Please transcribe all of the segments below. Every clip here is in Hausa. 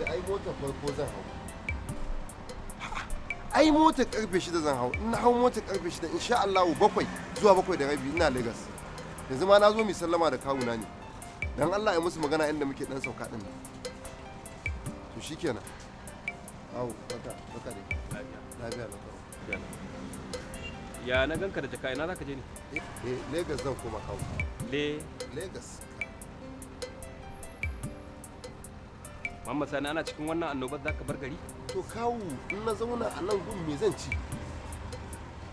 Saboda ai motar farko zan hau. Ai motar karfe 6 zan hau. In na hau motar karfe 6, insha Allah 7 zuwa 7:30 ina Lagos. Yanzu ma na zo mu sallama da kawuna ne. Dan Allah ya musu magana inda muke dan sauka din nan. To shikenan. Au, baka baka dai. Lafiya. Lafiya lau. Ya na ganka da jaka, ina zaka je ne? Eh, Lagos zan koma, kawu. Le Lagos. Muhammad Sani, ana cikin wannan annobar zaka bar gari? To kawu, in na zauna a nan gun me zan ci?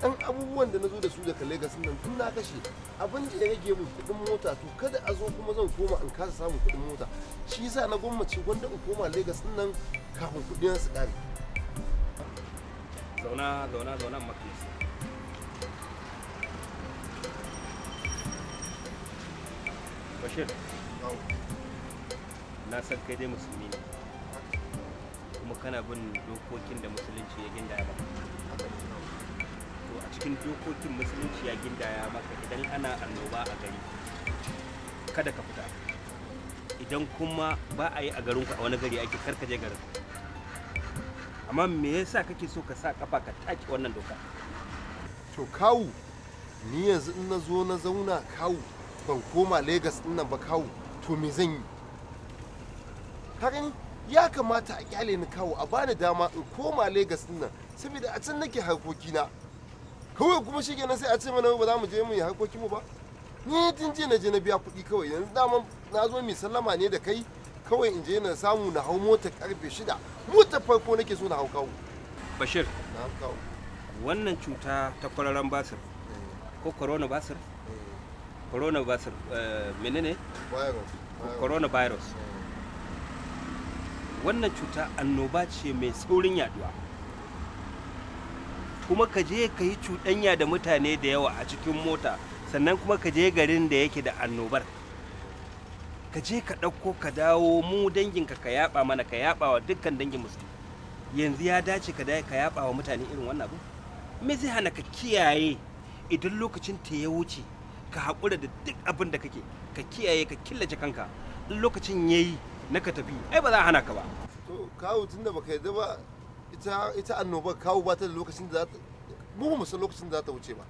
Ɗan abubuwan da na zo da su daga Lagos nan tun na kashe, abin da ya rage min kuɗin mota. To kada a zo kuma zan koma in kasa samun kuɗin mota. Shi yasa na gwammace gwanda in koma Lagos din nan kafin kuɗin su ƙare. Zauna, zauna, zauna maka nasiha. Bashir, na san kai dai musulmi ne. Kuma kana bin dokokin da musulunci ya gindaya maka. To a cikin dokokin musulunci ya gindaya maka idan ana annoba a gari kada ka fita. Idan kuma ba a yi a garinku, a wani gari ake, kar ka je garin. Amma me yasa kake so ka sa kafa ka take wannan doka? To kawu, ni yanzu in na zo na zauna, kawu, ban koma Lagos din nan ba, kawu, to me zan yi? Ka gani, ya kamata a kyale ni, kawu, a bani dama in koma Lagos din nan, saboda a can nake harkokina. Kawai kuma shi kenan sai a ce mana ba za mu je mu yi harkokinmu ba. Ni tun jiya na je na biya kuɗi. Kawai yanzu dama na zo mai sallama ne da kai, kawai in je na samu na hau motar karfe 6. Motar farko nake so na hau, kawu. Bashir, Na hau, kawu. wannan cuta ta kwararan basir ko corona basir? Corona basir, menene? Virus. Coronavirus. Wannan cuta annoba ce mai saurin yaduwa. Kuma ka je ka yi cuɗanya da mutane da yawa a cikin mota, sannan kuma ka je garin da yake da annobar. Ka je ka ɗauko ka dawo mu danginka ka yaɓa mana, ka yaɓa wa dukkan dangin musulmi. Yanzu ya dace ka ka yaɓa wa mutane irin wannan abu? Me zai hana ka kiyaye idan lokacin ta ya wuce, ka haƙura da duk abin da kake, ka kiyaye, ka killace kanka? In lokacin ya yi na ka tafi, ai ba za a hana ka ba. To kawu, tunda baka yarda ba, ita annobar, kawu, ba ta da lokacin da za ta, mu ba mu san lokacin da za ta wuce ba.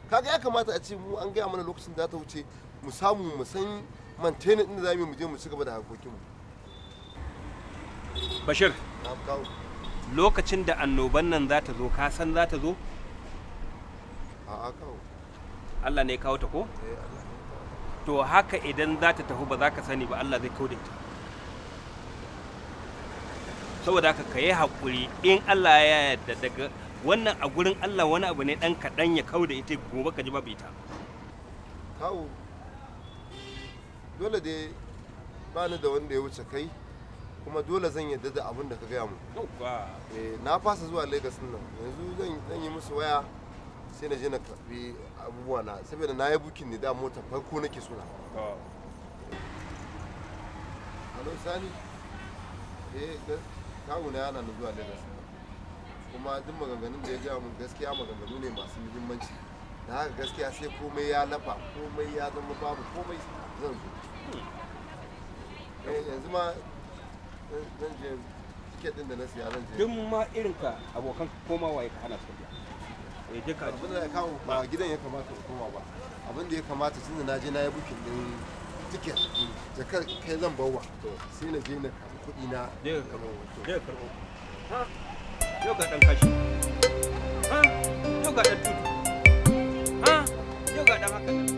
Kaga ya kamata a ce mu an gaya mana lokacin da za ta wuce, mu samu mu san maintain din da za mu yi, mu je mu ci gaba da harkokin mu. Bashir, Na, kawu. lokacin da annoban nan za ta zo, ka san za ta zo? A'a, kawu. Allah ne ya kawo ta ko? Eh, Allah ne ya kawo. To haka idan za ta tafi ba za ka sani ba, Allah zai kauda ita. Saboda haka ka yi haƙuri, in Allah ya yarda daga wannan a gurin Allah wani abu ne ɗan kaɗan ya kauda ita, gobe ka ji babu ita. Kawu, dole dai ba ni da wanda ya wuce kai, kuma dole zan yarda da abin da ka gaya mu. Eh, na fasa zuwa Lagos din nan. Yanzu zan yi musu waya, sai na je na karbi abubuwa na, saboda na yi booking ne da mota farko nake so na. Hello, Sani. Eh, kawu na yana zuwa Lagos, kuma duk maganganun da ya gaya mun gaskiya maganganu ne masu muhimmanci. Da haka gaskiya sai komai ya lafa, komai ya zama babu komai, zan zo. Eh, yanzu ma zan je, ticket din da na siya zan je. Duk ma irin ka abokan koma waye ka hana su tafiya. Eh, je ka. Abin da ya kawo ba gidan ya kamata in koma ba. Abin da ya kamata, tunda na je na yi booking din ticket, jakar kai zan bawa, sai na je na karɓi kuɗi na. Je ka karɓo, je ka karɓo. Ha, yau ga ɗan kashi. Ha, yau ga ɗan tutu. Ha, yau ga ɗan haka.